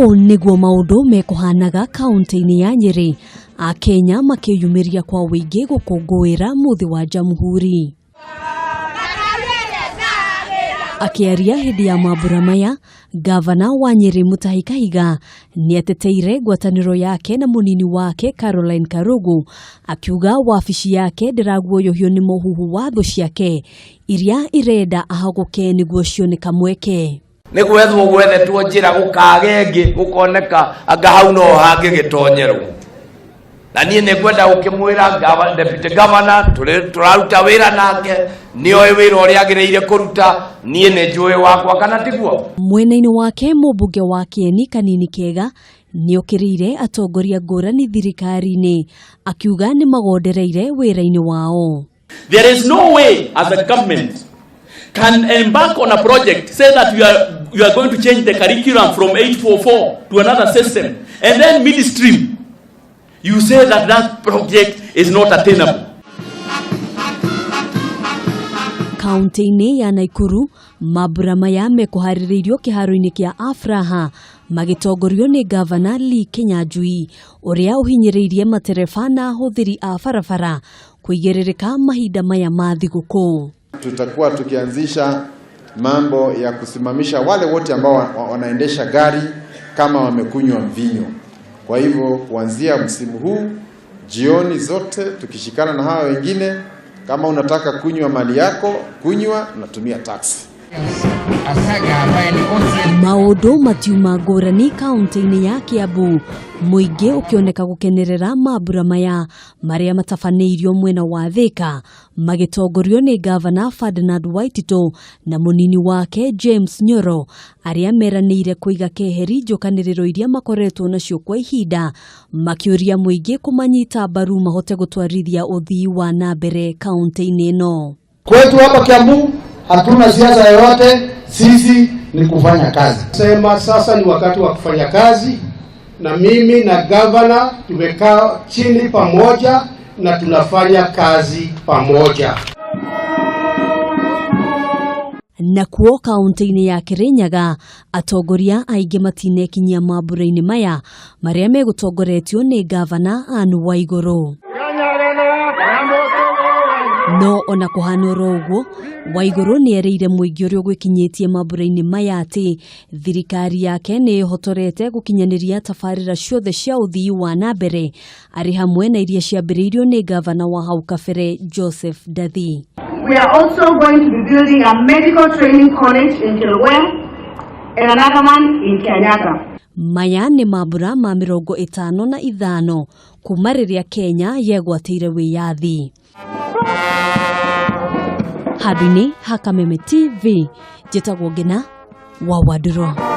Ũũ nĩguo maũndũ mekũhanaga kaũntĩ-inĩ ya Nyĩrĩ, Akenya makĩyumĩria kwa ũingĩ gũkũngũĩra mũthĩ wa Jamhuri. Akĩaria hĩndĩ ya mambura maya, ngavana wa Nyĩrĩ Mutahi Kahiga nĩateteire ngwatanĩro yake na mũnini wake Caroline Karugu, akiuga wabici yake ndĩraguoyohio nĩ mũhuhu wa thũ ciake iria irenda ahagũke nĩguo cione kamweke. Nĩ gwethwo gwethetwo njĩra gũkaga ĩngĩ gũkoneka anga hau no hangĩgĩtonyerwo. Na niĩ nĩ ngwenda gũkĩmwĩra deputy governor tũraruta wĩra nake, nĩoĩ wĩra ũrĩa agĩrĩire kũruta, niĩ nĩ njũĩ wakwa kana tiguo. Mwena-inĩ wake mũmbunge wa Kĩeni Kanini Kega nĩokĩrĩire atongoria ngũrani thirikari-inĩ akiuga nĩ magondereire wĩra-inĩ wao. There is no way as a government can embark on a project, say that you are going to change the curriculum from 844 to another system, and then midstream you say that that project is not attainable. Kaunti-inĩ ya Nakuru, mambura maya mekũharĩrĩirio kĩharo-inĩ kĩa Afraha magĩtongorio nĩ Gavana Lee Kinyanjui ũrĩa ũhinyĩrĩirie matereba na ahũthĩri a barabara kũigĩrĩrĩka mahinda maya ma thigũkũ. Tutakuwa tukianzisha mambo ya kusimamisha wale wote ambao wanaendesha gari kama wamekunywa mvinyo. Kwa hivyo kuanzia msimu huu jioni zote tukishikana na hawa wengine, kama unataka kunywa mali yako kunywa, unatumia taxi. Maũndũ matiuma ngũrani kaunti-inĩ ya Kiambu, mũingĩ ũkĩoneka gũkenerera mambura maya marĩa matabanĩirio mwena wa Thika magĩtongorio nĩ Gavana Ferdinand Waititu na mũnini wake James Nyoro arĩa meranĩire kũiga keheri njũkanĩrĩro iria makoretwo nacio kwa ihinda, makĩũria mũingĩ kũmanyita mbaru mahote gũtwarithia ũthii wa na mbere kaunti-inĩ ĩno. Kwetu hapa Kiambu hatuna siasa yoyote, sisi ni kufanya kazi. Sema sasa ni wakati wa kufanya kazi, na mimi na gavana tumekaa chini pamoja na tunafanya kazi pamoja. Nakuo kaunti-inĩ ya Kirinyaga, atongoria aingĩ matinekinyia mambura-inĩ maya marĩa megũtongoretio nĩ Gavana Anne Waigũrũ. No ona kũhana oro ũguo, Waigũrũ nĩerĩire mũingĩ ũrĩa ũgwĩkinyĩtie mambura-inĩ maya atĩ thirikari yake nĩ ĩhotorete gũkinyanĩria tabarĩra ciothe cia ũthii wa na mbere arĩ hamwe na iria ciambĩrĩirio nĩ gavana wa hau kabere Joseph Ndathi. We are also going to be building a medical training college in Kerugoya and another one in Kianyaga. Maya nĩ mambura ma 55 kuma rĩrĩa Kenya yegwatĩire wĩyathi. Handũ-inĩ ha Kameme TV, njĩtagwo Ngina wa Wandũrũ.